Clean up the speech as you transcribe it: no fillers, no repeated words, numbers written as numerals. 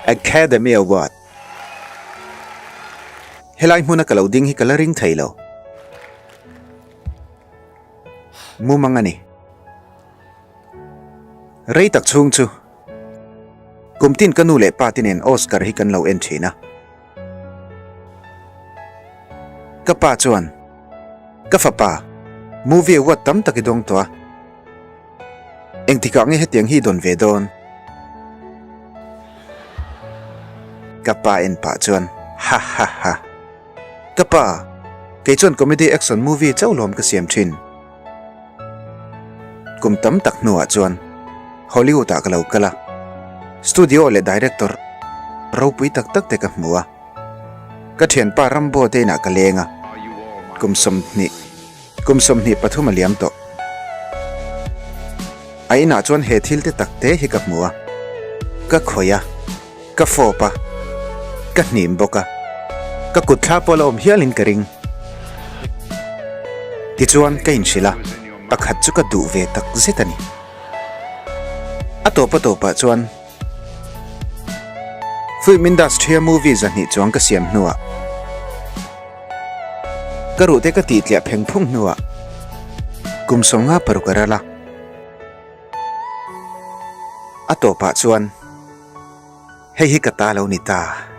Academy Award. Helai hmuna ka lo ding hi ka la ring thei lo. Mumang a ni. Rei tak chhung chu kum tin ka nu leh pa te nen Oscar hi kan lo en thin a. Ka pa chuan, Ka fapa, movie award tam tak i dawng tawh a. Engtikah nge hetiang hi i dawn ve dawn? Ka pa en pah chuan, Ha ha ha. Ka pa, kei chuan comedy action movie chauh lawm ka siam thin. Kum tam tak hnuah chuan Hollywood ah ka lo kal a, studio leh director ropui tak tak te ka hmu a. Ka thianpa Rambo te inah ka leng a, kum 20, kum 23 a liam tawh. A inah chuan he thil te tak te hi ka hmu a, ka khawih a, ka fawp a, ka hnim bawk a, ka kut thla pawh la awm hialin ka ring. Tichuan ka inhrilh a, pakhat chu ka duh ve tak zet a ni. A tawp a tawpah chuan Film industry-a movie 200 chuang ka siam hnuah ka ruhte ka tihtliah pheng phung hnuah kum 56 a ral a. A tawpah chuan hei hi ka ta lo ni ta.